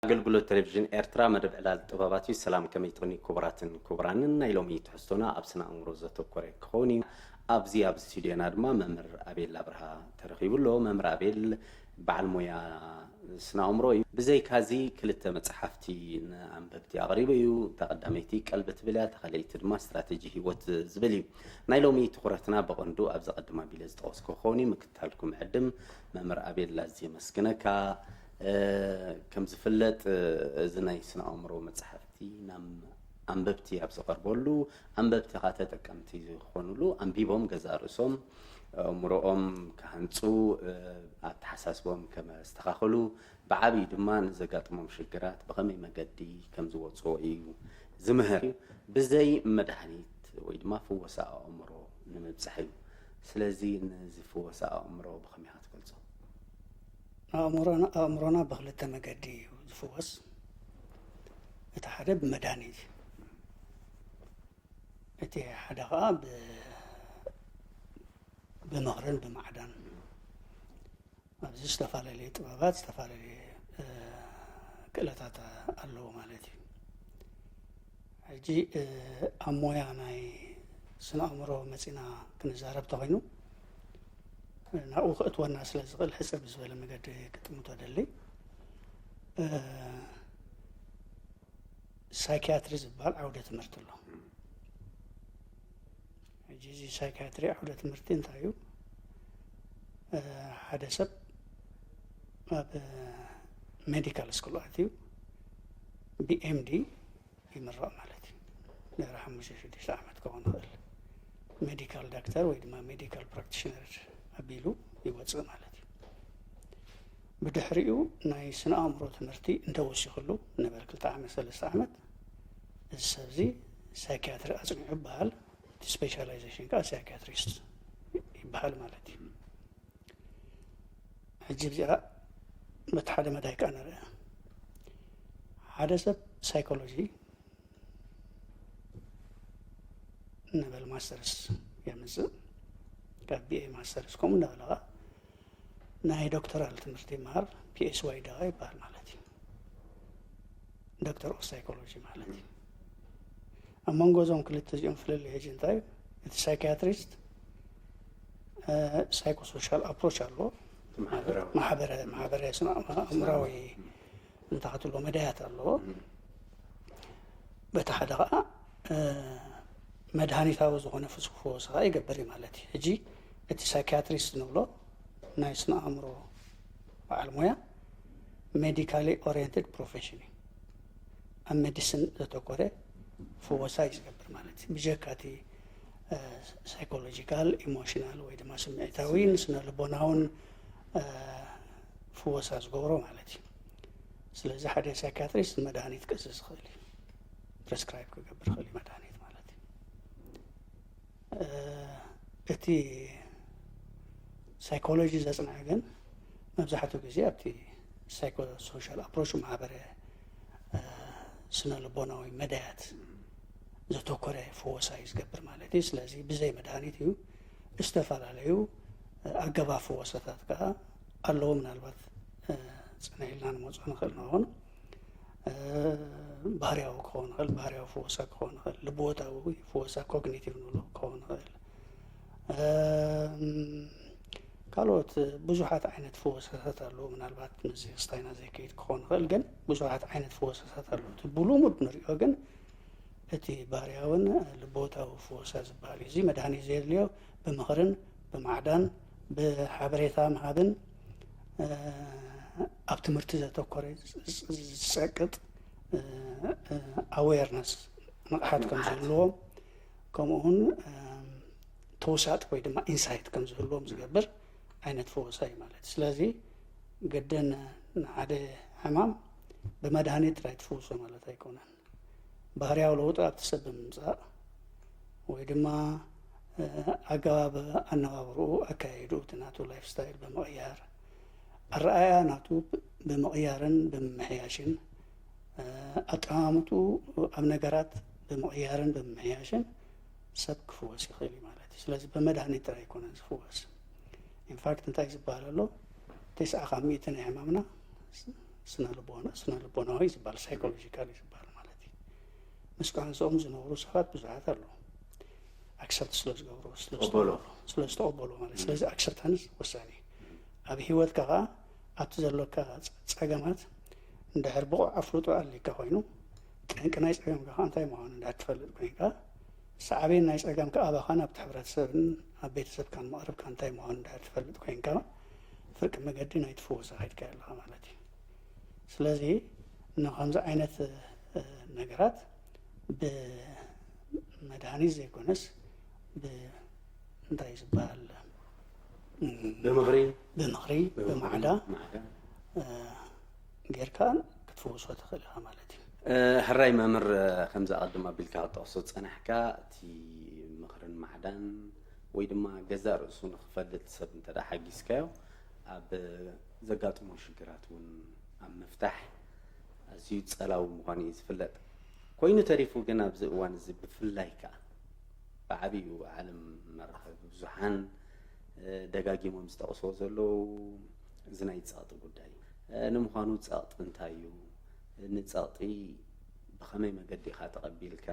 ኣገልግሎት ቴሌቪዥን ኤርትራ፣ መደብ ዕላል ጥበባት እዩ። ሰላም፣ ከመይ ትኾኒ ክቡራትን ክቡራንን? ናይ ሎሚ ትሕዝቶና ኣብ ስነ ኣእምሮ ዘተኮረ ክኸውን እዩ። ኣብዚ ኣብ ስቱድዮና ድማ መምህር ኣቤል ኣብርሃ ተረኺቡ ኣሎ። መምህር ኣቤል በዓል ሞያ ስነ ኣእምሮ እዩ። ብዘይካዚ ክልተ መጽሓፍቲ ንኣንበብቲ ኣቕሪቡ እዩ። እታ ቀዳመይቲ ቀልቢ ትብል እያ፣ እታ ካልኣይቲ ድማ ስትራተጂ ህይወት ዝብል እዩ። ናይ ሎሚ ትኹረትና ብቐንዱ ኣብ ዘቐድም ኣቢለ ዝጠቐስኩ ክኸውን እዩ። ምክትታልኩም ዕድም መምህር ኣቤል ኣዝየ የመስግነካ። እ፣ ከም ዝፍለጥ፣ እ፣ እዚ ናይ ስነ ኣእምሮ መጽሓፍቲ ናብ ኣንበብቲ ኣብ ዝቐርበሉ፣ ኣንበብቲ ኸኣ ተጠቀምቲ ዝኾኑሉ፣ ኣንቢቦም ገዛእ ርእሶም፣ እ፣ ኣእምሮኦም ክሃንጹ፣ እ፣ ኣተሓሳስቦም ከመስተኻኽሉ፣ ብዓብዩ ድማ ንዘጋጥሞም ሽግራት ብኸመይ መገዲ ከም ዝወጽኦ እዩ ዝምህር። ብዘይ መድሃኒት ወይ ድማ ፍወሳ ኣእምሮ ንምብጻሕ እዩ። ስለዚ ነዚ ፍወሳ ኣእምሮ ብኸመይ ኢኻ ትገልጾ? ኣእምሮና፣ ኣእምሮና ብኽልተ መገዲ እዩ ዝፍወስ። እቲ ሓደ ብመድሃኒት እዩ። እቲ ሓደ ኸኣ ብ-፣ ብምኽርን ብማዕዳን። ኣብዚ ዝተፈላለዩ ጥበባት፣ ዝተፈላለዩ፣ እ፣ ክእለታት ኣለዉ ማለት እዩ። ሕጂ፣ እ፣ ኣብ ሞያ ናይ ስነ ኣእምሮ መጺና ክንዛረብ ተኾይኑ፣ ናብኡ ክእትወና ስለ ዝኽእል ሕጽር ብዝበለ መገዲ ክጥምቶ ደሊ። እ፣ ሳይኪያትሪ ዝበሃል ዓውደ ትምህርቲ ኣሎ። ሕጂ እዚ ሳይኪያትሪ ዓውደ ትምህርቲ እንታይ እዩ? እ፣ ሓደ ሰብ ኣብ ሜዲካል ስኩል ኣትዩ ብኤምዲ ይምረቕ ማለት እዩ። ድሕሪ ሓሙሽተ ሽዱሽተ ዓመት ክኸውን ይኽእል። ሜዲካል ዳክተር ወይ ድማ ሜዲካል ፕራክቲሽነር ኣቢሉ ይወፅእ ማለት እዩ። ብድሕሪኡ ናይ ስነ ኣእምሮ ትምህርቲ እንተወሲኽሉ ነበረ ክልተ ዓመት፣ ሰለስተ ዓመት፣ እዚ ሰብ እዚ ሳይኪያትሪ ኣፅኒዑ ይበሃል። እቲ ስፔሻላይዜሽን ከዓ ሳይኪያትሪስት ይበሃል ማለት እዩ። ሕጂ እዚኣ በቲ ሓደ መዳይ ከዓ ንርአ። ሓደ ሰብ ሳይኮሎጂ ንበል ማስተርስ የምፅእ፣ ካብ ቢኤ ማስተርስ ከምኡ እንዳበለ ከዓ ናይ ዶክተራል ትምህርቲ ይመሃር፣ ፒኤስዋይ ደኣ ይበሃል ማለት እዩ። ዶክተር ኦፍ ሳይኮሎጂ ማለት እዩ። ኣብ መንጎ እዞም ክልተ እዚኦም ፍልልይ ሕጂ እንታይ እዩ? እቲ ሳይኪያትሪስት፣ እ፣ ሳይኮሶሻል ኣፕሮች ኣለዎ። ማሕበራዊ። ማሕበረ-፣ ማሕበረ ስነ ኣእምራዊ እንታይ ክትብሎ መዳያት ኣለዎ። በቲ ሓደ ኸዓ፣ እ፣ መድሃኒታዊ ዝኾነ ፍስ-፣ ፈወሳ ኸዓ ይገብር እዩ ማለት እዩ። ሕጂ እቲ ሳይኪያትሪስት ንብሎ ናይ ስነ ኣእምሮ በዓል ሞያ ሜዲካሊ ኦሪየንትድ ፕሮፌሽን እዩ። ኣብ ሜዲሲን ዘተኮረ ፍወሳ እዩ ዝገብር ማለት እዩ። ብጀካ እቲ፣ እ፣ ሳይኮሎጂካል፣ ኢሞሽናል ወይ ድማ ስምዒታዊን ስነ ልቦናውን፣ እ፣ ፍወሳ ዝገብሮ ማለት እዩ። ስለዚ ሓደ ሳይካትሪስት መድሃኒት ክእዝዝ ይኽእል እዩ። ፕሪስክራይብ ክገብር ይኽእል እዩ መድሃኒት ማለት እዩ። እ፣ እቲ ሳይኮሎጂ ዘጽንዐ ግን መብዛሕትኡ ግዜ ኣብቲ ሳይኮ ሶሻል ኣፕሮች ማሕበረ፣ እ፣ ስነ ልቦናዊ መዳያት ዘተኮረ ፍወሳ እዩ ዝገብር ማለት እዩ። ስለዚ ብዘይ መድሃኒት እዩ። ዝተፈላለዩ፣ እ፣ ኣገባብ ፍወሳታት ከኣ ኣለዎ። ምናልባት፣ እ፣ ጽንሕ ኢልና ንመጽኦ ንኽእል ንኸውን። እ፣ ባህርያዊ ክኸውን ይኽእል፣ ባህርያዊ ፍወሳ ክኸውን ይኽእል፣ ልብወታዊ ፍወሳ ኮግኒቲቭ ንብሎ ክኸውን ይኽእል። እም፣ ካልኦት ብዙሓት ዓይነት ፍወሳታት ኣለዉ። ምናልባት ምስዚ ክስታይና ዘይከይድ ክኸውን ይኽእል፣ ግን ብዙሓት ዓይነት ፍወሳታት ኣለዉ። እቲ ብልሙድ ንሪኦ ግን እቲ ባህርያውን ልብወታዊ ፍወሳ ዝበሃል እዩ። እዚ መድሃኒት ዘየድልዮ ብምኽርን ብማዕዳን ብሓበሬታ ምሃብን፣ እ፣ ኣብ ትምህርቲ ዘተኮረ ዝጸቅጥ፣ እ፣ እ፣ ኣዌርነስ ንቕሓት ከም ንቕሓት። ዝህልዎም፣ ከምኡ እውን፣ እም፣ ተውሳጥ ወይ ድማ ኢንሳይት ከም ዝህልዎም ዝገብር ዓይነት ፈወሳ እዩ ማለት እዩ። ስለዚ ግድን ንሓደ ሕማም ብመድሃኒት ጥራይ ትፍውሶ ማለት ኣይኮነን። ባህርያዊ ለውጢ ኣብቲ ሰብ ብምምጻእ ወይ ድማ፣ እ፣ ኣገባብ ኣነባብርኡ፣ ኣካያይድኡ፣ እቲ ናቱ ላይፍ ስታይል ብምቕያር፣ ኣረኣእያ ናቱ ብ-፣ ብምቕያርን ብምምሕያሽን፣ እ፣ ኣጠማምትኡ ኣብ ነገራት ብምቕያርን ብምምሕያሽን ሰብ ክፍወስ ይኽእል እዩ ማለት እዩ። ስለዚ ብመድሃኒት ጥራይ ኣይኮነን ዝፍወስ። ኢንፋክት እንታይ ዝበሃል ኣሎ? ተስዓ ካብ ሚእቲ ናይ ሕማምና ስነ ልቦና ስነ ልቦናዊ ዝበሃል ሳይኮሎጂካል ዝበሃል ማለት እዩ። ምስ ካንስኦም ዝነብሩ ሰባት ብዙሓት ኣለዉ። ኣክሰፕት ስለ ዝገብሩ ስለ ተቐበሉ። ዝተቐበሉ- ስለ ዝተቐበሉ ማለት። ስለዚ ኣክሰፕታንስ ወሳኒ እዩ። ኣብ ህይወትካ ከዓ ኣብቲ ዘሎካ ፀ- ፀገማት እንድሕር ብቑዕ ኣፍልጦ ኣልካ ኮይኑ፣ ጠንቂ ናይ ፀገምካ ከዓ እንታይ ምዃኑ እንድሕር ትፈልጥ ኮይንካ፣ ሳዕቤን ናይ ፀገምካ ኣባኻን ኣብቲ ሕብረተሰብን ኣብ ቤተሰብካን መቕርብካ እንታይ ምዃኑ እንድሕር ትፈልጥ ኮይንካ፣ ፍርቂ መገዲ ናይ ትፍወሳ ከይድካ ኣለኻ ማለት እዩ። ስለዚ ንከምዚ ዓይነት ነገራት ብመድሃኒት ዘይኮነስ እንታይ ዝበሃል ብምኽሪ ብምኽሪ ብማዕዳ ጌርካ ክትፍውሶ ትኽእል ኢኻ ማለት እዩ። ሕራይ መምህር፣ ከምዚ ኣቐድም ኣቢልካ ክጠቕሶ ዝጸናሕካ፣ እቲ ምኽርን ማዕዳን ወይ ድማ ገዛእ ርእሱ ንኽፈልጥ ሰብ እንተ ደኣ ሓጊዝካዮ፣ ኣብ ዘጋጥሞ ሽግራት እውን ኣብ ምፍታሕ ኣዝዩ ጸላዊ ምዃኑ እዩ ዝፍለጥ። ኮይኑ ተሪፉ ግን ኣብዚ እዋን እዚ ብፍላይ ከኣ ብዓቢኡ ዓለም መራኸቢ ብዙሓን ደጋጊሞም ዝጠቕስዎ ዘለዉ እዚ ናይ ጸቕጢ ጉዳይ እዩ። ንምዃኑ ጸቕጢ እንታይ እዩ? ንጸቕጢ ብኸመይ መገዲ ኢኻ ተቐቢልካ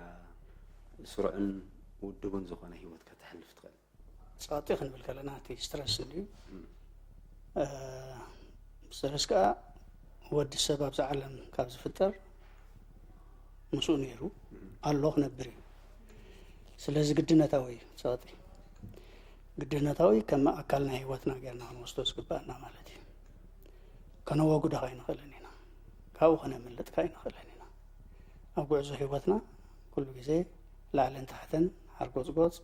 ስሩዕን ውድቡን ዝኾነ ህይወት ከተሕልፍ ትኽእል? ጸቕጢ ክንብል ከለና እቲ ስትረስ እንድዩ። ስትረስ ከዓ ወዲ ሰብ ኣብዚ ዓለም ካብ ዝፍጠር ምስኡ ነይሩ ኣሎ ክነብር እዩ። ስለዚ ግድነታዊ እዩ ጸቕጢ። ግድነታዊ ከም ኣካል ናይ ህይወትና ጌርና ክንወስዶ ዝግባኣና ማለት እዩ። ከነወግዶ ከይንኽእልን ኢና። ካብኡ ከነምልጥ ከይንኽእልን ኢና። ኣብ ጉዕዞ ህይወትና ኩሉ ግዜ ላዕልን ታሕትን ሓርጎጽጎጽ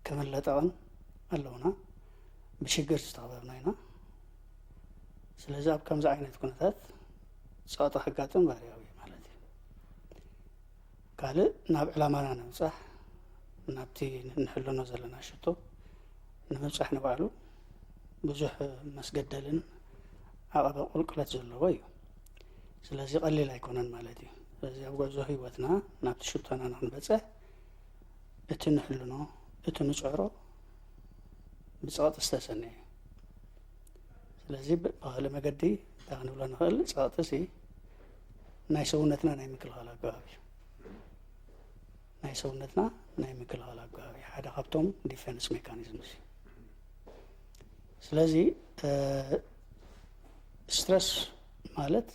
ክምለጠቕን ኣለውና። ብሽግር ዝተኸበብና ኢና። ስለዚ ኣብ ከምዚ ዓይነት ኩነታት ጸቕጢ ከጋጥም ባህርያዊ እዩ ማለት እዩ። ካልእ ናብ ዕላማና ንምብጻሕ ናብቲ ንሕልኖ ዘለና ሽቶ ንምብጻሕ ንባዕሉ ብዙሕ መስገደልን ዓቐበ ቁልቁለት ዘለዎ እዩ። ስለዚ ቀሊል ኣይኮነን ማለት እዩ። ስለዚ ኣብ ጉዕዞ ህይወትና ናብቲ ሽቶና ንክንበጽሕ እቲ ንሕልኖ እቲ ንጽዕሮ ብጸቕጢ ዝተሰነየ እዩ። ስለዚ ብኻልእ መገዲ እንታይ ክንብሎ ንኽእል? ጸቕጢ ሲ ናይ ሰውነትና ናይ ምክልኻል ኣገባብ እዩ። ናይ ሰውነትና ናይ ምክልኻል ኣገባብ እዩ። ሓደ ካብቶም ዲፌንስ ሜካኒዝም እዩ። ስለዚ ስትረስ ማለት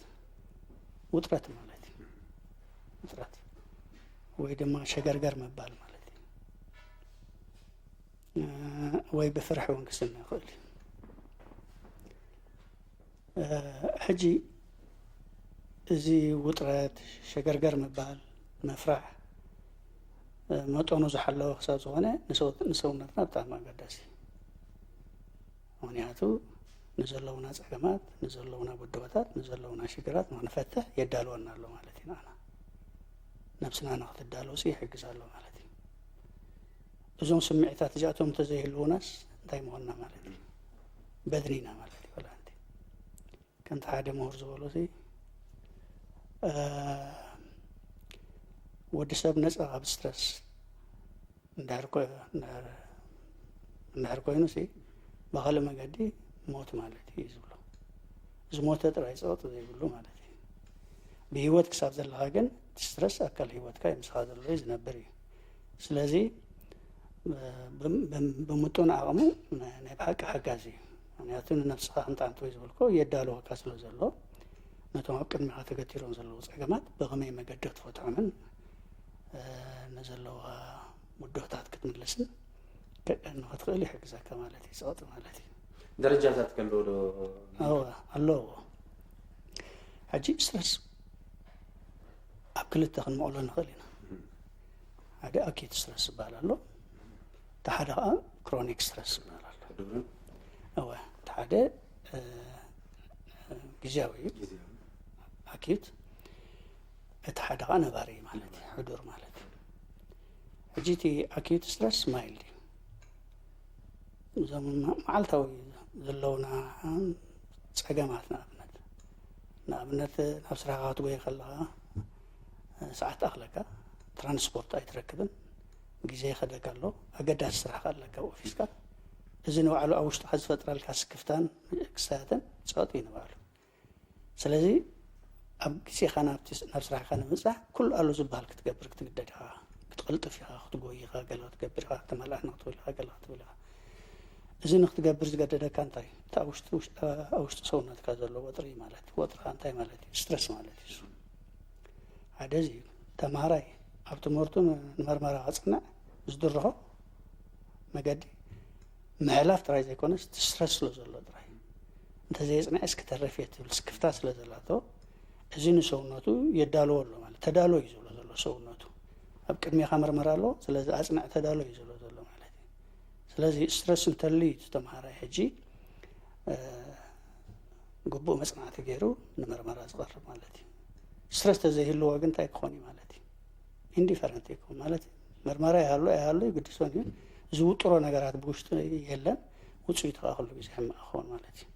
ውጥረት ማለት እዩ። ውጥረት ወይ ድማ ሸገርገር ምባል ማለት እዩ። ወይ ብፍርሒ እውን ክስነ ይኽእል እዩ። ሕጂ እዚ ውጥረት፣ ሸገርገር ምባል፣ ምፍራሕ መጠኑ ዝሓለወ ክሳብ ዝኾነ ንሰውነትና ብጣዕሚ ኣገዳሲ እዩ። ምክንያቱ ንዘለውና ፀገማት፣ ንዘለውና ብድሆታት፣ ንዘለውና ሽግራት ንክንፈትሕ የዳልወና ኣሎ ማለት እዩ። ንዓና ነብስና ንክትዳለውሲ ይሕግዝ ኣሎ ማለት እዩ። እዞም ስምዒታት እዚኣቶም እንተዘይህልውናስ እንታይ ምኾንና ማለት እዩ? በድኒና ማለት እዩ። ከምቲ ሓደ ምሁር ዝበሎ ሲ ወዲ ሰብ ነፃ ካብ ስትረስ እንድሕር ኮይኑሲ ብካልእ መገዲ ሞት ማለት እዩ ዝብሎ። ዝሞተ ጥራይ ፀቕጢ ዘይብሉ ማለት እዩ። ብህይወት ክሳብ ዘለካ ግን እቲ ስትረስ ኣካል ህይወትካ እዩ፣ ምሳኻ ዘሎ እዩ፣ ዝነብር እዩ። ስለዚ ብምጡን ዓቕሙ ናይ ብሓቂ ሓጋዚ እዩ። ምክንያቱ ንነብስኻ ከምቲ ኣንተ ዝበልኮ የዳልወካ ስለ ዘሎ ነቶም ኣብ ቅድሚኻ ተገቲሮም ዘለዉ ፀገማት ብኸመይ መገዲ ክትፈትሖምን ንዘለውኻ ምድሆታት ክትምልስን ንክትኽእል ይሕግዘካ ማለት እዩ። ፀቕጢ ማለት እዩ። ደረጃታት ከለዎ ዶ? ኣለዎ። ሕጂ ስትረስ ኣብ ክልተ ክንመቕሎ ንኽእል ኢና። ሓደ ኣኪዩት ስትረስ ዝበሃል ኣሎ፣ እቲ ሓደ ከዓ ክሮኒክ ስትረስ ዝበሃል ኣሎ። እወ፣ እቲ ሓደ ግዝያዊ እዩ፣ ኣኪዩት፣ እቲ ሓደ ከዓ ነባሪ ማለት እዩ፣ ሕዱር ማለት እዩ። ሕጂ እቲ ኣኪዩት ስትረስ ማይልድ እዩ። እዞም መዓልታዊ ዘለውና ፀገማት ንኣብነት ንኣብነት ናብ ስራሕካ ክትጎየ ከለካ ሰዓት ኣኽለካ፣ ትራንስፖርት ኣይትረክብን፣ ግዜ ይኸደካ ኣሎ፣ ኣገዳሲ ስራሕካ ኣለካ ኣብ ኦፊስካ። እዚ ንባዕሉ ኣብ ውሽጥካ ዝፈጥረልካ ስክፍታን ክሳትን ፀቕጢ እዩ ንባዕሉ። ስለዚ ኣብ ግዜኻ ናብ ስራሕካ ንምብፃሕ ኩሉ ኣሎ ዝበሃል ክትገብር ክትግደድ ኢኻ። ክትቕልጥፍ ኢኻ፣ ክትጎይ ኢኻ፣ ገለ ክትገብር ኢኻ፣ ተመላእኒ ክትብል ኢኻ፣ ገለ ክትብል ኢኻ። እዚ ንክትገብር ዝገደደካ እንታይ እዩ? እቲ ኣብ ውሽጢ ሰውነትካ ዘሎ ወጥሪ ማለት እዩ። ወጥርኻ እንታይ ማለት እዩ? ስትረስ ማለት እዩ። ሓደ እዚ እዩ። ተምሃራይ ኣብ ትምህርቱ ንመርመራ ክፅንዕ ዝድርኾ መገዲ ምሕላፍ ጥራይ ዘይኮነስ እቲ ስትረስ ስለ ዘሎ ጥራይ እንተዘየፅንዐስ ክተርፍ እየ ትብል ስክፍታ ስለ ዘላቶ እዚ ንሰውነቱ የዳልዎ ኣሎ ማለት ተዳሎ እዩ ዝብሎ ዘሎ ሰውነቱ ኣብ ቅድሜኻ መርመራ ኣሎ ስለዚ ኣፅንዕ ተዳሎ እዩ ዝብሎ ዘሎ ማለት እዩ። ስለዚ ስትረስ እንተልዩ ተምሃራይ ሕጂ ግቡእ መፅናዕቲ ገይሩ ንመርመራ ዝቐርብ ማለት እዩ። ስትረስ ተዘይህልዎ ግን እንታይ ክኾን እዩ ማለት እዩ? ኢንዲፈረንት ይኮን ማለት መርመራ ይሃሉ ኣይሃሉ ይግድሶን እዩ። ዝውጥሮ ነገራት ብውሽጡ የለን። ውፅኢቱ ከዓ ኩሉ ግዜ ሕማቕ ክኸውን ማለት እዩ።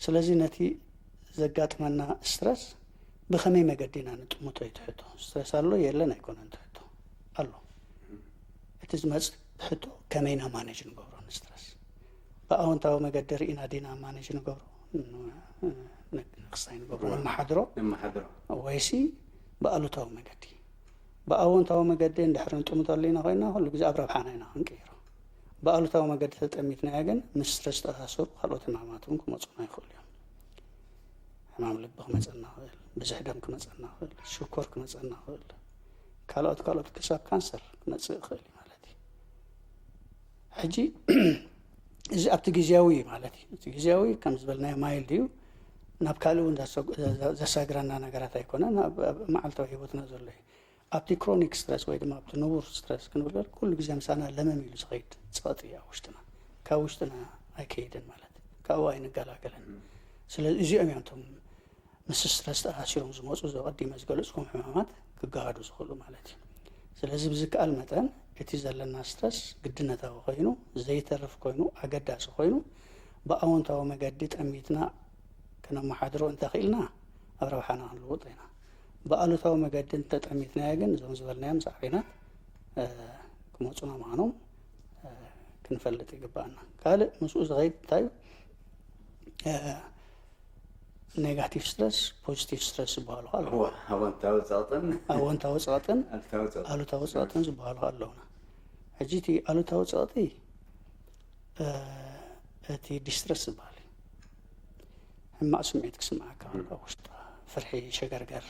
ስለዚ ነቲ ዘጋጥመና ስትረስ ብኸመይ መገዲ ኢና ንጥምቶ እዩ ትሕቶ። ስትረስ ኣሎ የለን ኣይኮነን ትሕቶ ኣሎ። እቲ ዝመፅእ ሕቶ ከመይ ኢና ማኔጅ ንገብሮ ንስትረስ ብኣወንታዊ መገዲ ርኢና ዲና ማኔጅ ንገብሮ ንክስታይ ንገብሮ ነመሓድሮ ነመሓድሮ ወይሲ ብኣሉታዊ መገዲ ብኣወንታዊ መገዲ እንድሕር ንጥምተሉ ኢና ኮይና ኩሉ ግዜ ኣብ ረብሓና ኢና ክንቅይሮ። ብኣሉታዊ መገዲ ተጠሚትናዮ ግን ምስ ስትረስ ዝተኣሳሰሩ ካልኦት ሕማማት እውን ክመፁና ይኽእሉ እዮም። ሕማም ልቢ ክመፀና ይኽእል፣ ብዝሕ ደም ክመፀና ይኽእል፣ ሽኮር ክመፀና ይኽእል፣ ካልኦት ካልኦት ክሳብ ካንሰር ክመፅእ ይኽእል እዩ ማለት እዩ። ሕጂ እዚ ኣብቲ ግዜያዊ ማለት እዩ። እቲ ግዜያዊ ከም ዝበልናዮ ማይልድ እዩ። ናብ ካልእ እውን ዘሳግረና ነገራት ኣይኮነን። ኣብ መዓልታዊ ህይወትና ዘሎ እዩ። ኣብቲ ክሮኒክ ስትረስ ወይ ድማ ኣብቲ ንቡር ስትረስ ክንብል ኩሉ ግዜ ምሳና ለመም ኢሉ ዝኸይድ ፀቕጢ እዩ ኣብ ውሽጥና። ካብ ውሽጥና ኣይከይድን ማለት ካብኡ ኣይንገላገለን። ስለዚ እዚኦም እዮም እቶም ምስ ስትረስ ተኣሲሮም ዝመፁ ዘቐዲመ ዝገለፅኩም ሕማማት ክገሃዱ ዝኽእሉ ማለት እዩ። ስለዚ ብዝከኣል መጠን እቲ ዘለና ስትረስ ግድነታዊ ኮይኑ ዘይተርፍ ኮይኑ ኣገዳሲ ኮይኑ ብኣወንታዊ መገዲ ጠሚትና ክነመሓድሮ እንተኽኢልና ኣብ ረብሓና ክንልውጦ ኢና። ብኣሉታዊ መገዲ እንተጠሚትናዮ ግን እዞም ዝበልናዮም ሳዕቤናት ክመፁና ምዃኖም ክንፈልጥ ይግባኣና። ካልእ ምስኡ ዝኸይድ እንታይ እዩ? ኔጋቲቭ ስትረስ፣ ፖዚቲቭ ስትረስ ዝበሃሉ ኣለዉ። ኣወንታዊ ጸቕጥን ኣወንታዊ ጸቕጥን ኣሉታዊ ጸቕጥን። ኣሉታዊ ጸቕጥን ዝበሃሉ ኣለውና። ሕጂ እቲ ኣሉታዊ ጸቕጢ እቲ ዲስትረስ ዝበሃል እዩ። ሕማቕ ስምዒት ክስምዓካ ከሎ ውሽጥኻ ፍርሒ፣ ሸገርገር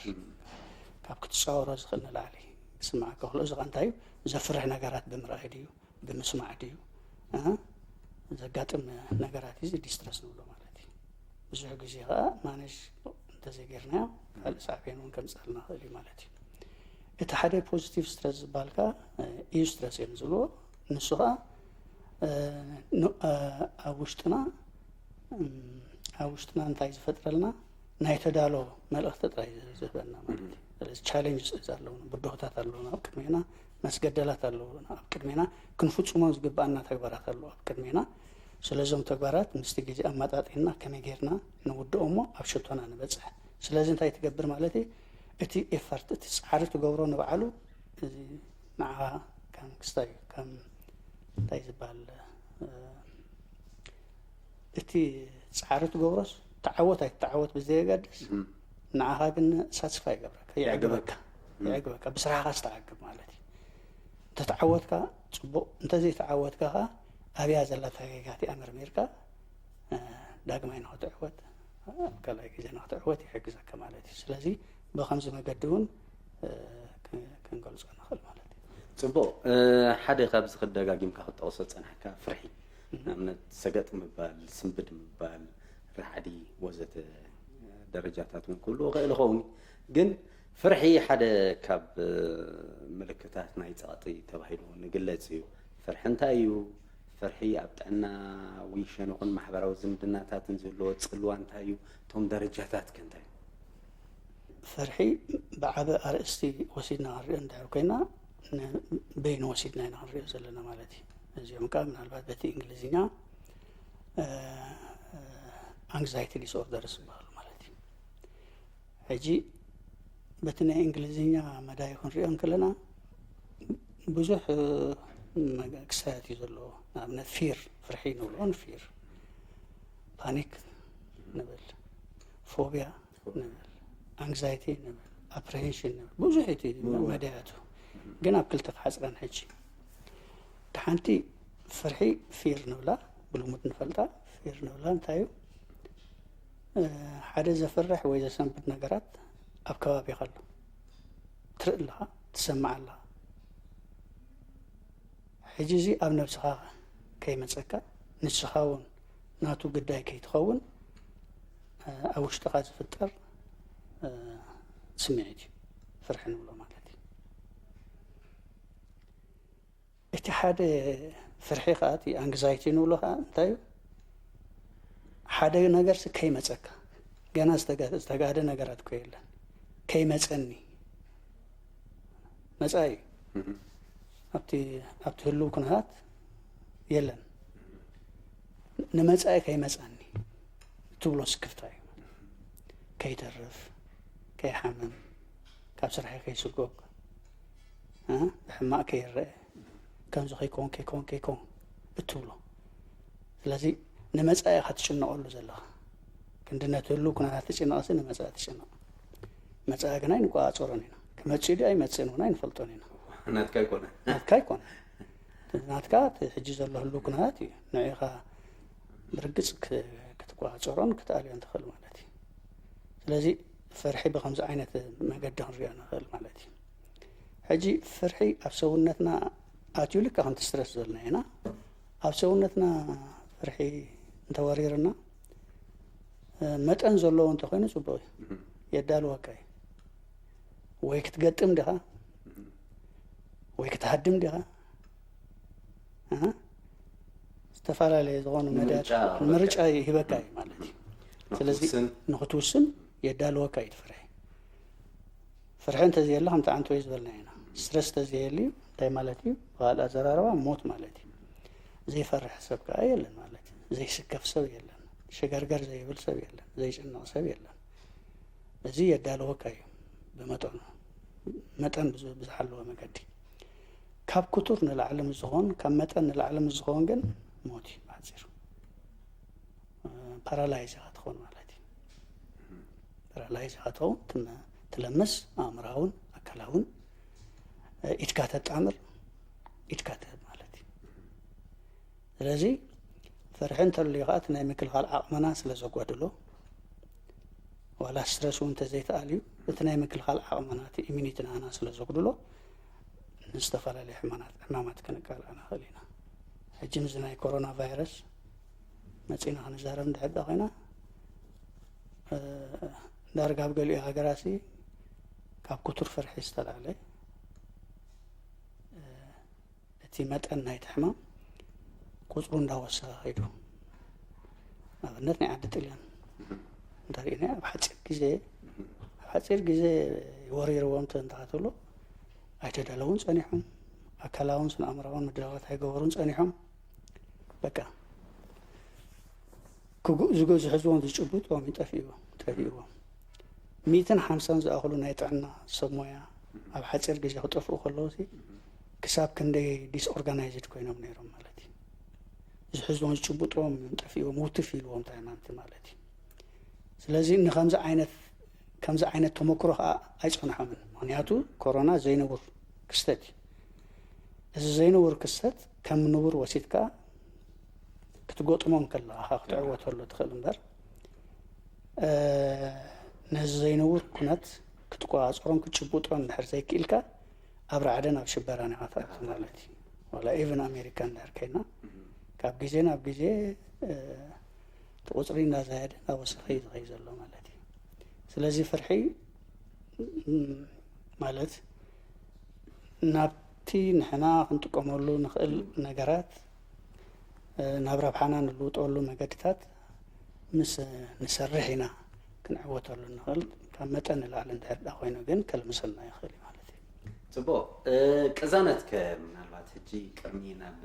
ካብ ክትጻወሮ ዝኽእል ንላዕሊ ክስምዓካ ከሎ እዚ ኸኣ እንታይ እዩ? ዘፍርሕ ነገራት ብምርኣይ ድዩ? ብምስማዕ ድዩ ዘጋጥም ነገራት እዚ ዲስትረስ ንብሎ ማለት እዩ። ብዙሕ ግዜ ከዓ ማነጅ እንተዘይጌርናዮ ካልእ ሳዕቤን እውን ከምፅኣልና ክእል እዩ ማለት እዩ። እቲ ሓደ ፖዚቲቭ ስትረስ ዝበሃል ከዓ ኢዩ ስትረስ እዮም ዝብልዎ። ንሱ ከዓ ኣብ ውሽጥና ኣብ ውሽጥና እንታይ ዝፈጥረልና ናይ ተዳሎ መልእኽቲ ጥራይ ዝህበና ማለት እዩ። ስለዚ ቻሌንጅስ ኣለውና፣ ብድሆታት ኣለውና ኣብ ቅድሜና፣ መስገደላት ኣለውና ኣብ ቅድሜና፣ ክንፍፅሞ ዝግብኣና ተግባራት ኣለዉ ኣብ ቅድሜና። ስለዞም ተግባራት ምስቲ ግዜ ኣመጣጢና ከመይ ጌርና ንውድኦ እሞ ኣብ ሸቶና ንበፅሕ። ስለዚ እንታይ ትገብር ማለት እዩ? እቲ ኤፈርት እቲ ፃዕሪ ትገብሮ ንባዕሉ እዚ ንዓ ከም ክስታይ ከም እንታይ ዝበሃል እቲ ፃዕሪ ትገብሮስ ተዓወት ኣይትተዓወት ብዘየገድስ ንዓኻ ግን ሳትስፋይ ይገብረካ፣ የዕግበካ፣ የዕግበካ ብስራሕኻ ዝተዓግብ ማለት እዩ። እንተተዓወትካ ፅቡቕ፣ እንተዘይተዓወትካ ከዓ ኣብያ ዘላ ፈገጋቲኣ መርሚርካ ዳግማይ ንክትዕወት ኣብ ካልኣይ ግዜ ንክትዕወት ይሕግዘካ ማለት እዩ። ስለዚ ብኸምዚ መገዲ እውን ክንገልፆ ንኽእል ማለት እዩ። ፅቡቕ። ሓደ ካብዚ ክደጋጊምካ ክትጠቕሶ ዝፀናሕካ ፍርሒ፣ ንኣብነት ሰገጥ ምባል፣ ስንብድ ምባል፣ ራዕዲ ወዘተ ደረጃታት እውን ክህልዎ ይኽእል ይኸውን። ግን ፍርሒ ሓደ ካብ ምልክታት ናይ ፀቕጢ ተባሂሉ ንግለፅ እዩ። ፍርሒ እንታይ እዩ? ፍርሒ ኣብ ጥዕናዊ ሸነኹን ማሕበራዊ ዝምድናታትን ዝህልዎ ፅልዋ እንታይ እዩ? እቶም ደረጃታት ከ እንታይ እዩ? ፍርሒ ብዓቢ ኣርእስቲ ወሲድና ክንሪኦ እንድሕር ኮይና በይኑ ወሲድና ኢና ክንሪኦ ዘለና ማለት እዩ። እዚኦም ከዓ ምናልባት በቲ እንግሊዝኛ ኣንግዛይቲ ዲስኦርደርስ ዝበሃሉ ማለት እዩ። ሕጂ በቲ ናይ እንግሊዝኛ መዳይ ክንሪኦ እንከለና ብዙሕ ክሳያት እዩ ዘለዎ። ንኣብነት ፊር ፍርሒ ንብሎ ንፊር፣ ፓኒክ ንብል፣ ፎቢያ ንብል፣ ኣንግዛይቲ ንብል፣ ኣፕሬሄንሽን ንብል፣ ብዙሕ እቲ መድያቱ ግን ኣብ ክልተ ክሓፅረን ሕጂ። እቲ ሓንቲ ፍርሒ፣ ፊር ንብላ፣ ብልሙድ ንፈልጣ። ፊር ንብላ እንታይ እዩ? ሓደ ዘፍርሕ ወይ ዘሰንብድ ነገራት ኣብ ከባቢኻ ኣሎ፣ ትርኢ ኣለኻ፣ ትሰምዕ ኣለኻ። ሕጂ እዚ ኣብ ነብስኻ ከይመፀካ፣ ንስኻ እውን ናቱ ግዳይ ከይትኸውን ኣብ ውሽጥኻ ዝፍጠር ስምዒት እዩ ፍርሒ ንብሎ ማለት እዩ። እቲ ሓደ ፍርሒ ከዓ፣ እቲ ኣንግዛይቲ ንብሎ ከዓ እንታይ እዩ? ሓደ ነገርሲ ከይመፀካ፣ ገና ዝተጋ- ዝተጋደ ነገራት እኮ የለን፣ ከይመፀኒ፣ መፃኢ ኣብቲ ኣብቲ ህልው ኩነታት የለን፣ ንመፃኢ ከይመፀኒ ትብሎ ስክፍታ እዩ። ከይተርፍ፣ ከይሓምም፣ ካብ ስራሐይ ከይስጎግ፣ እ፣ ብሕማቕ ከይረአ፣ ከምዚ ከይኮን፣ ከይኮን፣ ከይኮን እትብሎ። ስለዚ ንመጻኢኻ ትጭነቐሉ ዘለኻ። ክንዲ ነቲ ህሉው ኩነታት ትጭነቕሲ ንመጻኢ ትጭነቕ። መጻኢ ግና ኣይንቆጻጸሮን ኢና። ክመጽእ ድዩ ኣይመጽእን እውን ኣይንፈልጦን ኢና። ናትካ ኣይኮነ። ናትካ ኣይኮነ። ናትካ እቲ ሕጂ ዘሎ ህሉው ኩነታት እዩ። ንዕኻ ብርግጽ ክ- ክትቆጻጸሮን ክትኣልዮን ትኽእል ማለት እዩ። ስለዚ ፍርሒ ብኸምዚ ዓይነት መገዲ ክንሪኦ ንኽእል ማለት እዩ። ሕጂ ፍርሒ ኣብ ሰውነትና ኣትዩ፣ ልክዕ ከምቲ ስትረስ ዝበልና ኢና። ኣብ ሰውነትና ፍርሒ እንተወሪርና፣ እ፣ መጠን ዘለዎ እንተኾይኑ ጽቡቕ እዩ። የዳልወካ እዩ። ወይ ክትገጥም ዲኻ፣ ወይ ክትሃድም ዲኻ፣ ኣሃ፣ ዝተፈላለየ ዝኾኑ መዳያት ምርጫ ምርጫ ይህበካ እዩ ማለት እዩ። ስለዚ ንክትውስን። ንክትውስን የዳልወካ እዩ እቲ ፍርሒ። ፍርሒ እንተዘየለ፣ ከምቲ ዓንተወይ ዝበልና ኢና፣ ስትረስ እንተዘየልዩ እንታይ ማለት እዩ? ብኻልእ ኣዘራርባ ሞት ማለት እዩ። ዘይፈርሕ ሰብ ከዓ የለን ማለት እዩ። ዘይስከፍ ሰብ የለን። ሽገርገር ዘይብል ሰብ የለን። ዘይጭነቕ ሰብ የለን። እዚ የዳልወካ እዩ ብመጠኑ፣ መጠን ብዝ- ብዝሓለወ መገዲ። ካብ ክቱር ንላዕሊ ምስ ዝኾን፣ ካብ መጠን ንላዕሊ ምስ ዝኾን ግን ሞት እዩ ብሓፂሩ። እ፣ ፓራላይዝ ኢኻ ትኾን ማለት እዩ። ፓራላይዝ ኢኻ ትኸውን፣ ትመ- ትለምስ፣ ኣእምራውን ኣካላውን፣ እ፣ ኢድካ ተጣምር፣ ኢድካ ትህብ ማለት እዩ። ስለዚ ፍርሒ እንተልዩ ከዓ እቲ ናይ ምክልኻል ዓቕምና ስለ ዘጓድሎ፣ ዋላ ስትረስ እውን እንተዘይተኣልዩ፣ እቲ ናይ ምክልኻል ዓቕምና፣ እቲ ኢሚኒቲ ናና ስለ ዘጉድሎ፣ ንዝተፈላለዩ ሕማናት- ሕማማት ክንቃላዕ ንኽእል ኢና። ሕጂ ምስዚ ናይ ኮሮና ቫይረስ መፂና ክንዛረብ እንድሕር ዳ ኮይና፣ እ፣ ዳርጋ ኣብ ገሊኡ ሃገራሲ ካብ ክቱር ፍርሒ ዝተላዕለ፣ እ፣ እቲ መጠን ናይቲ ሕማም ቁፅሩ እንዳወሰኸ ከይዱ። ንኣብነት ናይ ዓዲ ጥልያን እንተሪእና፣ ኣብ ሓፂር ግዜ ኣብ ሓፂር ግዜ ወሪርዎም እንተ- እንተሃተሎ ኣይተዳለውን ፀኒሖም፣ ኣካላውን ስነ ኣእምራውን ምድላዋት ኣይገበሩን ፀኒሖም። በቃ ክጉ- ዝጎ- ዝሕዝዎም ዝጭብጥዎም ጠፊእዎም ጠፊእዎም። ሚእትን ሓምሳን ዝኣኽሉ ናይ ጥዕና ሰብ ሞያ ኣብ ሓፂር ግዜ ክጠፍኡ ከለዉ ሲ ክሳብ ክንደይ ዲስኦርጋናይዝድ ኮይኖም ነይሮም ማለት እዩ። ዝሕዝዎም ዝጭብጥዎም ጠፊእዎም፣ ውትፍ ኢልዎም እንታይ ማለት እዩ። ስለዚ ንከምዚ ዓይነት ከምዚ ዓይነት ተመክሮ ከዓ ኣይፀንሖምን። ምክንያቱ ኮሮና ዘይንቡር ክስተት እዩ። እዚ ዘይንቡር ክስተት ከም ንቡር ወሲድካ ክትገጥሞ እንከለኻ ክትዕወተሉ ትኽእል እምበር፣ እ፣ ነዚ ዘይንቡር ኩነት ክትቆፃፀሮን ክትጭብጦን እንድሕር ዘይክኢልካ ኣብ ራዕደን ኣብ ሽበራን ኢኻ ትኣቱ ማለት እዩ። ዋላ ኢቨን ኣሜሪካ እንድሕር ከይና ካብ ግዜ ናብ ግዜ፣ እ፣ እቲ ቁፅሪ እናዛየደ እናወሰኸ እዩ ዝኸይ ዘሎ ማለት እዩ። ስለዚ ፍርሒ፣ ም፣ ማለት ናብቲ ንሕና ክንጥቀመሉ ንኽእል ነገራት፣ እ፣ ናብ ረብሓና ንልውጠሉ መገድታት ምስ ንሰርሕ ኢና ክንዕወተሉ ንኽእል። ካብ መጠን ንላዕሊ እንድሕር ዳ ኮይኑ ግን ከልምሰና ይኽእል እዩ ማለት እዩ። ጽቡቕ። እ፣ ቅዛነት ከ ምናልባት ሕጂ ቅድሚ ናብ፣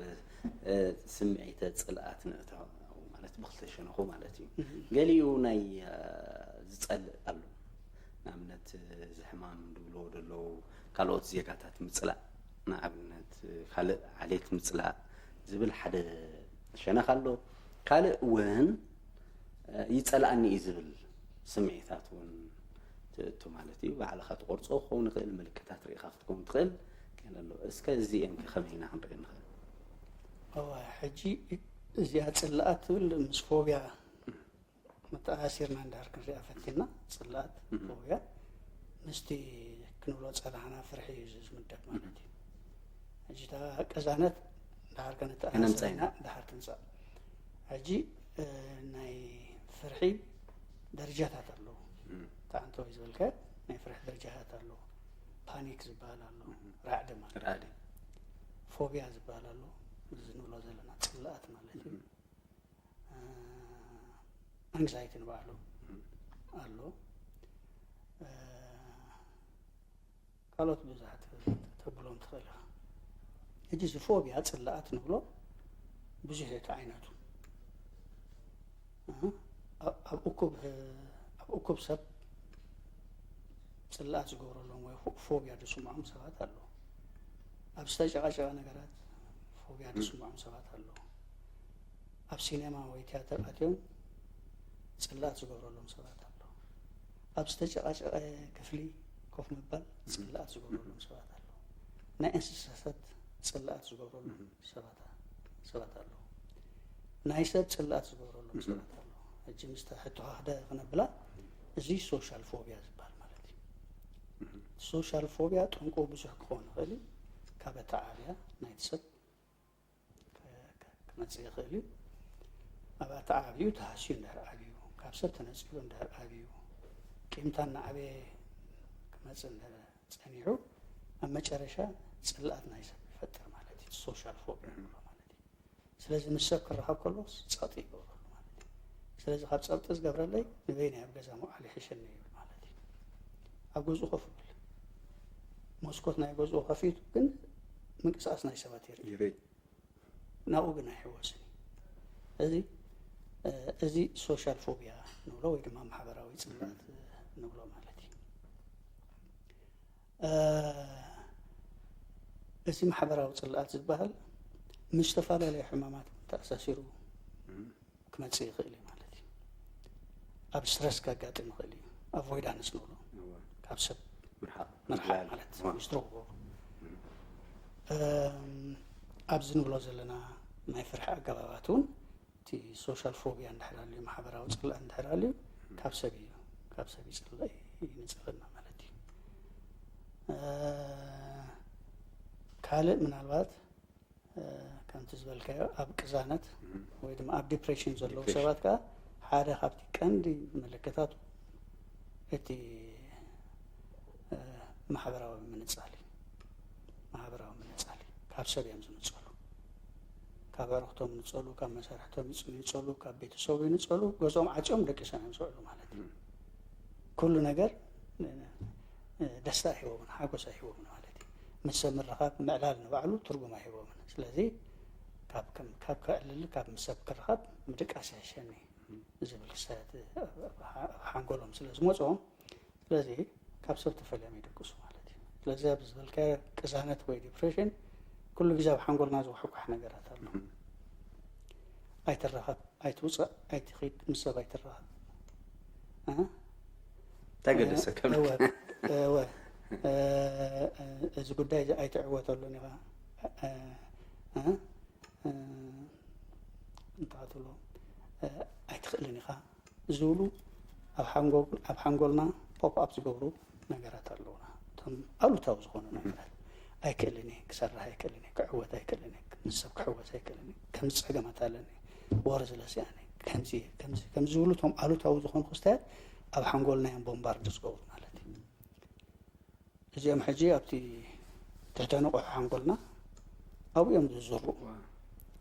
እ፣ ስምዒተ ጽልኣት ንእተው፣ ማለት ብኽልተ ሸነኹ ማለት እዩ። እህ። ገሊኡ ናይ፣ እ፣ ዝጸልእ ኣሎ። ንኣብነት፣ እዚ ሕማም ዝብልዎ ዘለዉ ካልኦት ዜጋታት ምጽላእ፣ ንኣብነት ካልእ ዓሌት ምጽላእ ዝብል ሓደ ሸነኽ ኣሎ። ካልእ እውን፣ እ፣ ይጸልኣኒ እዩ ዝብል ስምዒታት እውን እቲ ትእቱ ማለት እዩ። ባዕልኻ ትቆርጾ ክኸውን ይኽእል፣ ምልክታት ርኢኻ ክትከውን ትኽእል። ገለ ኣሎ። እስከ እዚኤን ከ ከመይ ኢና ክንርኢ ንኽእል? እዋ፣ ሕጂ እዚኣ ጽላኣት ትብል ምስ ፎብያ መተኣሳሲርና እንዳር ክንሪኣ ፈቲና። ጽላኣት፣ ፎብያ ምስቲ ክንብሎ ጸናሕና ፍርሒ እዩ ዝምደብ ማለት እዩ። ሕጂ እታ ቅዛነት ድሓር ከነተኣሳስር ከነምጽኣ ኢና። ኢና፣ ድሓር ትምጻእ። ሕጂ ናይ ፍርሒ ደረጃታት ኣለዉ። ተዓንቶ ዝበልካ ናይ ፍርሒ ደረጃታት ኣለዉ። ፓኒክ ዝበሃል ኣሎ፣ ራዕዲ ማለት እዩ። ራዕዲ። ፎብያ ዝበሃል ኣሎ፣ እዚ ንብሎ ዘለና ጽላኣት ማለት እዩ። ኣንግዛይቲ ንባዕሉ ኣሎ። ካልኦት ብዙሓት ተብሎም ትኽእል ኢኻ። ሕጂ እዚ ፎብያ ጽላኣት ንብሎ ብዙሕ እዩ እቲ ዓይነቱ። ኣብ እኩብ ኣብ እኩብ ሰብ ጽላኣት ዝገብረሎም ወይ ፎብያ ዝስምዖም ሰባት ኣለዉ። ኣብ ዝተጨቃጨቀ ነገራት ፎብያ ዝስምዖም ሰባት ኣለዉ። ኣብ ሲኔማ ወይ ቲያትር ኣትዮም ጽላኣት ዝገብረሎም ሰባት ኣለዉ። ኣብ ዝተጨቃጨቀ ክፍሊ ኮፍ ምባል ጽላኣት ዝገብረሎም ሰባት ኣለዉ። ናይ እንስሳታት ጽላኣት ዝገብረሎም ሰባት ኣለዉ። ናይ ሰብ ጽላኣት ዝገብረሎም ሰባት ኣለዉ። ሕጂ ምስታ ሕቶኻ ክደ ክነብላ፣ እዚ ሶሻል ፎብያ ዝበሃል ማለት እዩ። ሶሻል ፎብያ ጠንቁ ብዙሕ ክኸውን ይኽእል እዩ። ካብ ኣተዓብያ ናይቲ ሰብ ክመጽእ ይኽእል እዩ። ኣብ ኣተዓብዩ ተሃስዩ እንድሕር ኣብዩ፣ ካብ ሰብ ተነጺሉ እንድሕር ኣብዩ፣ ቂምታ እናዓበየ ክመጽእ እንድሕር ጸኒሑ፣ ኣብ መጨረሻ ጽልኣት ናይ ሰብ ይፈጥር ማለት እዩ። ሶሻል ፎብያ ንብሎ ማለት እዩ። ስለዚ ምስ ሰብ ክረኸብ ከሎ ጸቕጢ ይገብረሉ ማለት እዩ። ስለዚ ካብ ጸቕጢ ዝገብረለይ ንበይነይ ኣብ ገዛ ምውዓል ይሕሸኒ ይብል ማለት እዩ። ኣብ ገዝኡ ኮፍ ይብል። መስኮት ናይ ገዝኡ ከፊቱ ግን ምንቅስቃስ ናይ ሰባት ይርኢ። ይርኢ። ናብኡ ግን ኣይሕወስን እዩ። እዚ እዚ ሶሻል ፎብያ ንብሎ ወይ ድማ ማሕበራዊ ጽልኣት ንብሎ ማለት እዩ። እዚ ማሕበራዊ ጽልኣት ዝበሃል ምስ ዝተፈላለዩ ሕማማት ተኣሳሲሩ ክመጽእ ይኽእል እዩ ማለት እዩ። ኣብ ስትረስ ከጋጥም ይኽእል እዩ። ኣቮይዳንስ ንብሎ፣ ካብ ሰብ ምርሓቕ ምርሓቕ ማለት ዊዝድሮ ክገብሩ። ኣብዚ ንብሎ ዘለና ናይ ፍርሒ ኣገባባት እውን እቲ ሶሻል ፎብያ እንድሕር ኣልዩ፣ ማሕበራዊ ጽልኣት እንድሕር ኣልዩ፣ ካብ ሰብ እዩ፣ ካብ ሰብ ይጽልእ፣ ይንጽለና ማለት እዩ። ካልእ ምናልባት ከምቲ ዝበልካዮ ኣብ ቅዛነት ወይ ድማ ኣብ ዲፕሬሽን ዘለዉ ሰባት ከዓ ሓደ ካብቲ ቀንዲ ምልክታት እቲ ማሕበራዊ ምንጻል እዩ። ማሕበራዊ ምንጻል እዩ። ካብ ሰብ እዮም ዝንጸሉ። ካብ ኣዕሩኽቶም ይንጸሉ፣ ካብ መሳርሕቶም ይንጸሉ፣ ካብ ቤተሰቡ ይንጸሉ፣ ገዝኦም ዓጽዮም ደቂሶም እዮም ዝውዕሉ ማለት እዩ። ኩሉ ነገር ደስታ ኣይህቦምን፣ ሓጎስ ኣይህቦምን ማለት እዩ። ምስ ሰብ ምርኻብ ምዕላል ንባዕሉ ትርጉም ኣይህቦምን። ስለዚ ካብ ከም ካብ ከዕልል ካብ ምስ ሰብ ክርኻብ ምድቃስ ይሕሸኒ ዝብል ክሳት ኣብ ሓንጎሎም ስለ ዝመፅኦም፣ ስለዚ ካብ ሰብ ተፈልዮም ይድቅሱ ማለት እዩ። ስለዚ ኣብ ዝበልካዮ ቅዛነት ወይ ዲፕሬሽን ኩሉ ግዜ ኣብ ሓንጎልና ዝውሕኳሕ ነገራት ኣሎ። ኣይትራኸብ፣ ኣይትውፃእ፣ ኣይትኺድ፣ ምስ ሰብ ኣይትራኸብ። እንታይ ገደሰ? እዚ ጉዳይ ኣይትዕወተሉን ኢኻ። እንታይ ትብሎ? ኣይትኽእልን ኢኻ ዝብሉ ኣብ ሓንጎልና ፖፕ ኣፕ ዝገብሩ ነገራት ኣለውና። እቶም ኣሉታዊ ዝኾኑ ነገራት፣ ኣይክእልን እየ ክሰርሕ፣ ኣይክእልን እየ ክዕወት፣ ኣይክእልን እየ ምስ ሰብ ክሕወስ፣ ኣይክእልን እየ ከምዚ ፀገማት ኣለኒ፣ ወርዝለስ እየ ኣነ፣ ከምዚ እየ፣ ከምዚ ከምዚ ዝብሉ እቶም ኣሉታዊ ዝኾኑ ክስተያት ኣብ ሓንጎልና እዮም ቦምባርድ ዝገብሩ ማለት እዩ። እዚኦም ሕጂ ኣብቲ ትሕተ ንቑሕ ሓንጎልና ኣብኡ እዮም ዝዝርኡ፣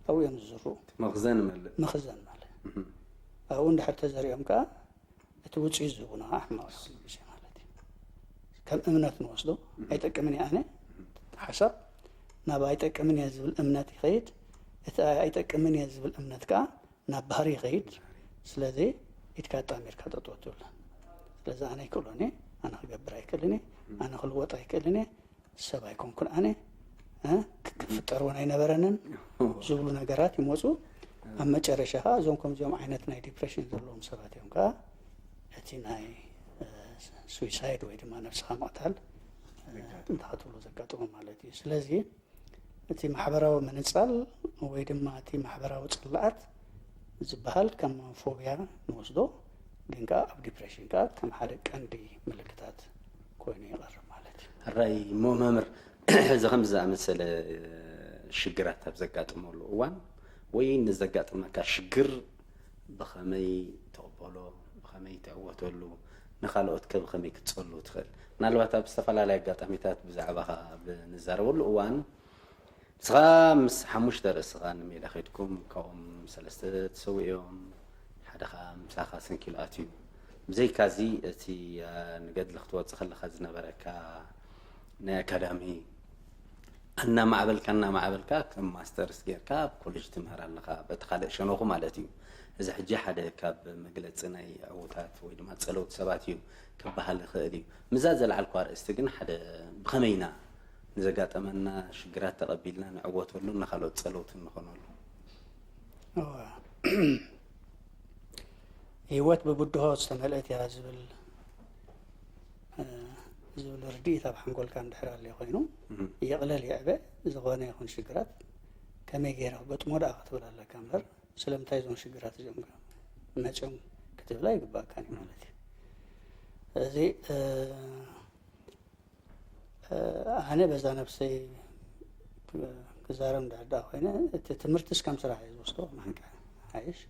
ኣብኡ እዮም ዝዝርኡ። መኽዘን መልእ። መኽዘን ማለት ኣብኡ እንድሕር ተዘሪኦም ከዓ እቲ ውፅኢት ዝህቡና ከዓ ሕማቕ እዩ ኩሉ ግዜ ማለት እዩ። ከም እምነት ንወስዶ። ኣይጠቅምን እየ ኣነ ሓሳብ ናብ ኣይጠቅምን እየ ዝብል እምነት ይኸይድ። እቲ ኣይጠቅምን እየ ዝብል እምነት ከዓ ናብ ባህሪ ይኸይድ። ስለዚ ኢድካ ኣጣሚርካ ጠጠው ትብል። ስለዚ ኣነ ኣይክእሎን እየ፣ ኣነ ክገብር ኣይክእልን እየ፣ ኣነ ክልወጥ ኣይክእልን እየ፣ ሰብ ኣይኮንኩን ኣነ እ፣ ክ- ክፍጠር እውን ኣይነበረንን ዝብሉ ነገራት ይመፁ። ኣብ መጨረሻ ከዓ እዞም ከምዚኦም ዓይነት ናይ ዲፕሬሽን ዘለዎም ሰባት እዮም ከዓ እቲ ናይ እ፣ ሱይሳይድ ወይ ድማ ነብስኻ ምቕታል እንተኸትብሎ ዘጋጥሞ ማለት እዩ። ስለዚ እቲ ማሕበራዊ ምንጻል ወይ ድማ እቲ ማሕበራዊ ጽላኣት ዝበሃል ከም ፎብያ ንወስዶ፣ ግን ከኣ ኣብ ዲፕሬሽን ከኣ ከም ሓደ ቀንዲ ምልክታት ኮይኑ ይቐርብ ማለት እዩ። ራይ እሞ መምህር፣ እዚ ከምዚ ዝኣመሰለ ሽግራት ኣብ ዘጋጥመሉ እዋን ወይ ንዘጋጥመካ ሽግር ብኸመይ ትቕበሎ፣ ብኸመይ ትዕወተሉ፣ ንኻልኦት ከ ብኸመይ ክትጸሉ ትኽእል? ምናልባት ኣብ ዝተፈላለየ ኣጋጣሚታት ብዛዕባኻ ኣብ ንዛረበሉ እዋን ንስኻ ምስ ሓሙሽተ ርእስኻ ንሜዳ ከድኩም ካብኦም ሰለስተ ተሰዊኦም ሓደ ኸዓ ምሳኻ ሰንኪሉ ኣትዩ። ብዘይካዚ እቲ ንገድሊ ክትወፅእ ከለኻ ዝነበረካ ናይ ኣካዳሚ ኣናማዕበልካ ኣናማዕበልካ ከም ማስተርስ ጌርካ ኣብ ኮሌጅ ትምህር ኣለኻ በቲ ካልእ ሸነኹ ማለት እዩ። እዚ ሕጂ ሓደ ካብ መግለፂ ናይ ዕዉታት ወይ ድማ ፀለውቲ ሰባት እዩ ክበሃል ይኽእል እዩ። ምዛ ዘልዓልኩ ኣርእስቲ ግን ሓደ ብኸመይ ኢና ንዘጋጠመና ሽግራት ተቐቢልና ንዕወተሉ ንኻልኦት ፀለውቲ ንኾነሉ። ህይወት ብብድሆ ዝተመልአት እያ ዝብል ዝብል ርድኢት ኣብ ሓንጎልካ እንድሕር ኣለ ኮይኑ ይቕለል ይዕበ። ዝኾነ ይኹን ሽግራት ከመይ ገይረ ክገጥሞ ደኣ ክትብል ኣለካ እምበር ስለምንታይ እዞም ሽግራት እዚኦም መፅዮም ክትብል ኣይግባእካን እዩ ማለት እዩ። እዚ ኣነ በዛ ነብሰይ ክዛረብ እንድሕር ደኣ ኮይነ እቲ ትምህርትስ ከም ስራሕ እየ ዝወስዶ ማንካ ሓይሽ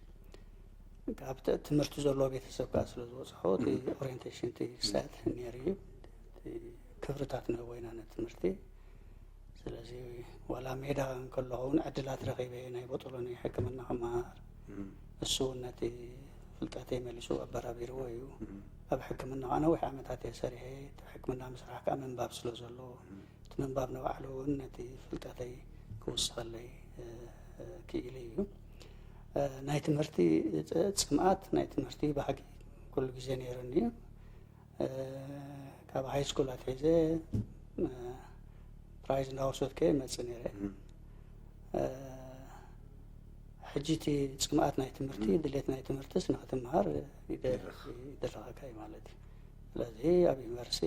ካብ ትምህርቲ ዘለዎ ቤተሰብ ከዓ ስለ ዝወፅሖ እቲ ኦሪንቴሽን እቲ ሳት ነይሩ እዩ። ክብርታት ንህቦ ኢና ነቲ ትምህርቲ። ስለዚ ዋላ ሜዳ እንከለኹ እውን ዕድላት ረኺበ ናይ ቦጦሎኒ ሕክምና ክመሃር እሱ እውን ነቲ ፍልጠተይ መሊሱ ኣበራቢርዎ እዩ። ኣብ ሕክምና ከዓ ነዊሕ ዓመታት እየ ሰሪሐ። እቲ ሕክምና ምስራሕ ከዓ ምንባብ ስለ ዘሎ እቲ ምንባብ ንባዕሉ እውን ነቲ ፍልጠተይ ክውስኸለይ ክኢሉ እዩ። ናይ ትምህርቲ ፅምኣት ናይ ትምህርቲ ባህጊ ኩሉ ግዜ ነይሩኒ እዩ። ካብ ሃይ ስኩል ኣትሒዘ ፕራይዝ እንዳወሰድከ መፅእ ነይረ። ሕጂ እቲ ፅምኣት ናይ ትምህርቲ ድሌት ናይ ትምህርትስ ንክትምሃር ይደረኸካ እዩ ማለት እዩ። ስለዚ ኣብ ዩኒቨርሲቲ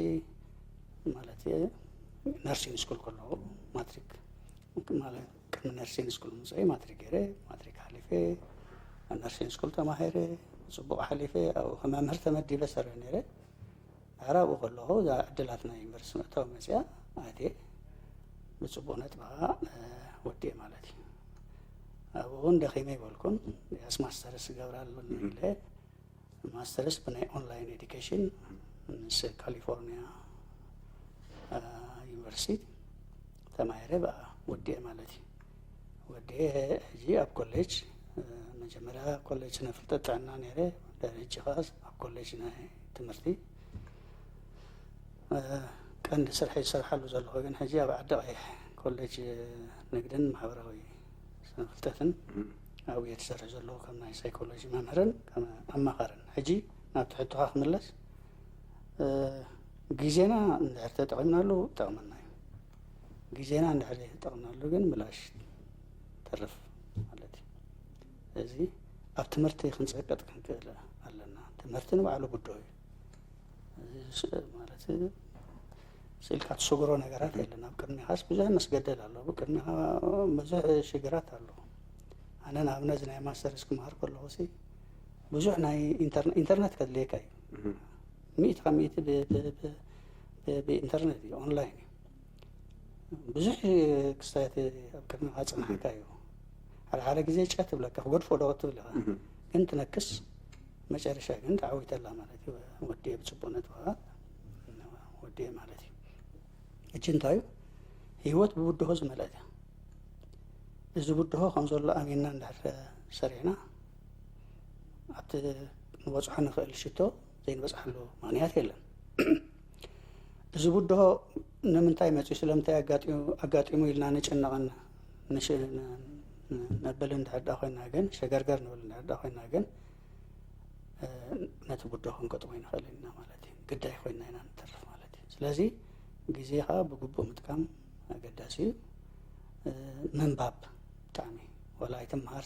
ማለት ነርሲንግ ስኩል ከለኹ ማትሪክ ማለት ቅድሚ ነርሲንግ ስኩል ምፅእ ማትሪክ ገይረ ማትሪክ ሓሊፈ ኣብ ነርሲንግ ስኩል ተማሂረ ብፅቡቕ ሓሊፈ ኣብኡ ከመምህር ተመዲበ ሰርሕ ነይረ። ድሕር ኣብኡ ከለኹ እዛ ዕድላት ናይ ዩኒቨርሲቲ ምእታው መፅያ ኣትየ ብፅቡቕ ነጥቢ ከዓ ወዲኤ ማለት እዩ። ኣብኡ እውን ደኺመ ይበልኩን ያስ ማስተርስ ገብር ኣለኒ ኢለ ማስተርስ ብናይ ኦንላይን ኤዲኬሽን ምስ ካሊፎርኒያ ዩኒቨርሲቲ ተማሂረ ብኣ ወዲኤ ማለት እዩ። ወዲኤ ሕጂ ኣብ ኮሌጅ መጀመርያ ኮሌጅ ስነ ፍልጠት ጥዕና ነይረ። ድሕሪ ሕጂ ከዓ ኣብ ኮሌጅ ናይ ትምህርቲ ቀንዲ ስርሐይ ዝሰርሓሉ ዘለኹ ግን ሕጂ ኣብ ዓዲ ቀይሕ ኮሌጅ ንግድን ማሕበራዊ ስነ ፍልጠትን ኣብኡ እየ ዝሰርሕ ዘለኹ ከም ናይ ሳይኮሎጂ መምህርን ከም ኣማኻርን። ሕጂ ናብቲ ሕቶኻ ክምለስ ግዜና እንድሕር ተጠቒምናሉ ይጠቕመና እዩ። ግዜና እንድሕር ዘይተጠቕምናሉ ግን ብላሽ ተርፍ ማለት እዩ። እዚ ኣብ ትምህርቲ ክንፀቅጥ ክንክእል ኣለና። ትምህርቲ ንባዕሉ ብድሆ እዩ። ማለት ስኢልካ ትሰግሮ ነገራት የለን። ኣብ ቅድሚኻስ ብዙሕ መስገደል ኣሎ። ኣብ ቅድሚኻ ብዙሕ ሽግራት ኣሎ። ኣነ ንኣብነት ናይ ማስተርስ ክመሃር ከለኹ ሲ ብዙሕ ናይ ኢንተርነ- ኢንተርነት ከድልየካ እዩ። ሚእቲ ካብ ሚእቲ ብ- ብ- ብ- ብ- ብኢንተርነት እዩ፣ ኦንላይን እዩ። ብዙሕ ክስታያት ኣብ ቅድሚኻ ፅንሓካ እዩ። ሓደ ሓደ ግዜ ጨ ትብለካ ክገድፎ ዶ ክትብል ኢኻ፣ ግን ትነክስ መጨረሻ ግን ተዓዊተላ ማለት እዩ። ወዲኤ ብፅቡቅ ነጥብኻ ወዲኤ ማለት እዩ። እጂ እንታይ እዩ ህይወት ብብድሆ ዝመልአት እያ። እዚ ብድሆ ከም ዘሎ ኣሚንና እንድሕር ሰሪሕና ኣብቲ ንበፅሖ ንኽእል ሽቶ ዘይንበፅሓሉ ምኽንያት የለን። እዚ ብድሆ ንምንታይ መፅኡ ስለምንታይ ኣጋጢሙ ኢልና ንጭነቕን ነብል እንድሕር ዳ ኮይና ግን ሸገርገር ንብል እንድሕር ዳ ኮይና ግን ነቲ ብድሆ ክንገጥሞ ይንኽእል ኢና ማለት እዩ። ግዳይ ኮይና ኢና ንተርፍ ማለት እዩ። ስለዚ ግዜኻ ብግቡእ ምጥቃም ኣገዳሲ እዩ። ምንባብ ብጣዕሚ ዋላ ኣይትምሃር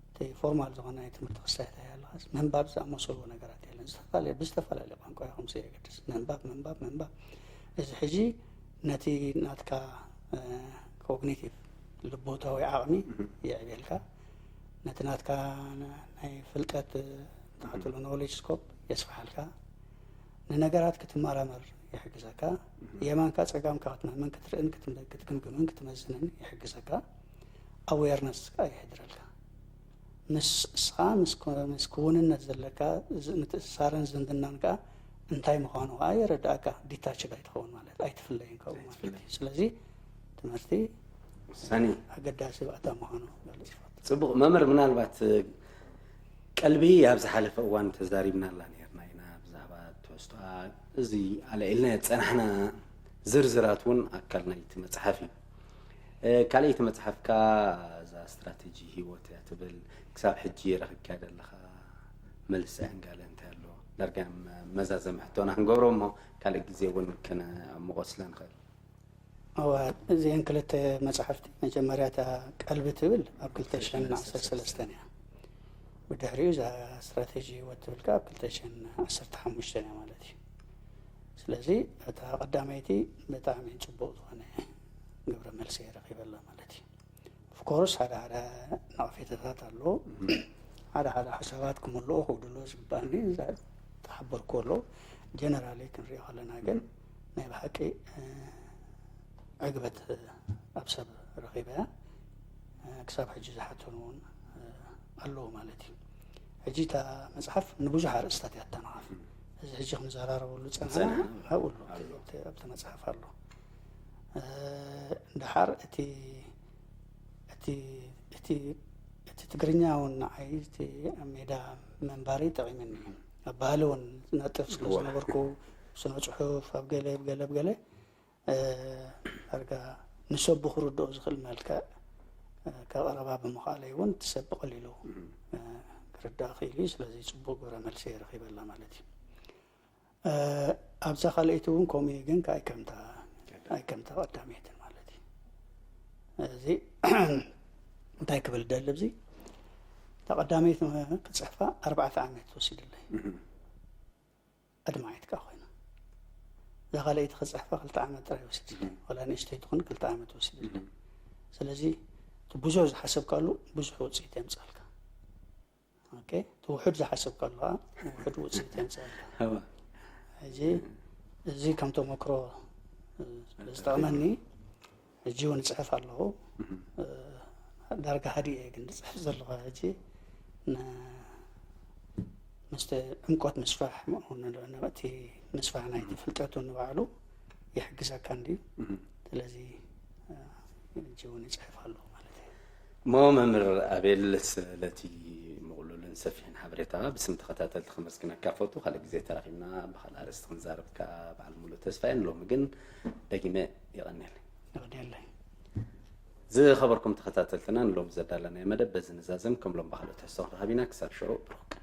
እቲ ፎርማል ዝኾነ ናይ ትምህርቲ ክስታይ እንታይ ኣለኻስ ምንባብ ዝኣመሰሉ ነገራት የለን። ዝተፈላለየ ብዝተፈላለየ ቋንቋ ይኹን ዘየገድስ ምንባብ ምንባብ ምንባብ። እዚ ሕጂ ነቲ ናትካ ኮግኒቲቭ ልቦታዊ ዓቕሚ የዕብየልካ። ነቲ ናትካ ናይ ፍልጠት ትሓትሉ ኖሌጅ ስኮፕ የስፍሓልካ። ንነገራት ክትመራመር ይሕግዘካ። የማንካ ጸጋምካ ክትመምን ክትርእን ክትግምግምን ክትመዝንን ይሕግዘካ። ኣዌርነስ ከዓ ይሕድረልካ። ምስ እስኻ ምስ ክውንነት ዘለካ ምትእስሳርን ዝምድናን ከዓ እንታይ ምዃኑ ከዓ የረዳእካ። ዲታችድ ኣይትኸውን ማለት ኣይትፍለይን ካብኡ ማለት እዩ። ስለዚ ትምህርቲ ወሳኒ ኣገዳሲ ባእታ ምዃኑ ገልጽ። ጽቡቕ መምህር፣ ምናልባት ቀልቢ ኣብ ዝሓለፈ እዋን ተዛሪብናላ ነርና ኢና ብዛዕባ ትሕዝቶኣ። እዚ ኣለዒልና ዝጸናሕና ዝርዝራት እውን ኣካል ናይቲ መጽሓፍ እዩ። ካልኣይቲ መጽሓፍካ እዛ ስትራተጂ ህይወት እያ ትብል። ክሳብ ሕጂ ረኺብካያ ዘለኻ መልሲ ዕንጋለ እንታይ ኣሎ? ዳርጋ መዛዘሚ ሕቶና ክንገብሮ እሞ ካልእ ግዜ እውን ከነዕምቖ ስለ ንኽእል። እዋ፣ እዚአን ክልተ መጽሓፍቲ፣ መጀመርያ እታ ቀልቢ ትብል ኣብ ክልተ ሽሕን ዓሰርተ ሰለስተን እያ። ብድሕሪኡ እዛ ስትራተጂ ህይወት ትብል ከኣ ኣብ ክልተ ሽሕን ዓሰርተ ሓሙሽተን እያ ማለት እዩ። ስለዚ እታ ቀዳመይቲ ብጣዕሚ ጽቡቕ ዝኾነ ግብረ መልሲ እየ ረኺበላ ማለት እዩ። ኦፍኮርስ ሓደ ሓደ ነቕፌታታት ኣሎ። ሓደ ሓደ ሓሳባት ክምልኡ ክጉድሉ ዝግባእኒ ተሓበርኩ ኣሎ። ጀነራሊ ክንሪኦ ከለና ግን ናይ ብሓቂ ዕግበት ኣብ ሰብ ረኺበ እያ። ክሳብ ሕጂ ዝሓተኑ እውን ኣለዉ ማለት እዩ። ሕጂ እታ መፅሓፍ ንብዙሕ ኣርእስታት እያ ተነኻፍ። እዚ ሕጂ ክንዘራረበሉ ፀናሕና ኣብኡ ኣሎ ኣብቲ መፅሓፍ ኣሎ። ደሓር እቲ እቲ እቲ እቲ ትግርኛ እውን ንዓይ እቲ ኣብ ሜዳ ምንባረይ ጠቒሙኒ እዩ። ኣብ ባህሊ እውን ነጥፍ ስለ ዝነበርኩ ስነ ፅሑፍ ኣብ ገለ ኣብ ገለ ኣብ ገለ ዳርጋ ንሰቡ ክርድኦ ዝኽእል መልክዕ ከቕረባ ብምኽኣለይ እውን እቲ ሰብ ብቐሊሉ ክርዳእ ክኢሉ እዩ። ስለዚ ፅቡቅ ግብረ መልሲ ረኺበላ ማለት እዩ። ኣብዛ ካልኣይቲ እውን ከምኡ እዩ፣ ግን ከኣ ኣይከምታ ኣይከምታ ቀዳመይትን ማለት እዩ። እዚ እንታይ ክብል ደሊ ኣብዚ እታ ቀዳመይቲ ክፅሕፋ ኣርባዕተ ዓመት ወሲድለይ። ኣድማዒት ከኣ ኮይና እዛ ካልኣይቲ ክፅሕፋ ክልተ ዓመት ጥራይ ወሲድለይ። ዋላ ንእሽተይ ትኹን ክልተ ዓመት ወሲድለይ። ስለዚ እቲ ብዙሕ ዝሓሰብካሉ ብዙሕ ውፅኢት የምፅኣልካ። ኦኬ፣ እቲ ውሑድ ዝሓሰብካሉ ከዓ ውሑድ ውፅኢት የምፅኣልካ። ሕጂ እዚ ከም ተመክሮ ስለ ዝጠቕመኒ ሕጂ እውን እፅሕፍ ኣለኹ። ዳርጋ ሃዲእ እየ ግን ዝፅሕፍ ዘለኹ። ሕጂ ምስቲ ዕምቆት ምስፋሕ እቲ ምስፋሕ ናይቲ ፍልጠቱ ንባዕሉ ይሕግዘካ እንድዩ። ስለዚ ሕጂ እውን ይፅሕፍ ኣለኹ ማለት እዩ። እሞ መምህር ኣቤል፣ ስለቲ ምቕሉልን ሰፊሕን ሓበሬታ ብስም ተኸታተልቲ ከመስግነካ ፈቱ። ካልእ ግዜ ተራኺብና ብኻልእ ኣርእስቲ ክንዛረብ ከኣ በዓል ሙሉእ ተስፋ እየ። ንሎሚ ግን ደጊመ የቐንየለይ። የቐንየለይ። ዝኸበርኩም ተኸታተልትና፣ ንሎሚ ዘዳለናዮ መደብ በዚ ንዛዘም። ከም ሎም ብኻልእ ትሕዝቶ ክንረኸብ ኢና። ክሳብ ሽዑ ብሩኽ ቀን።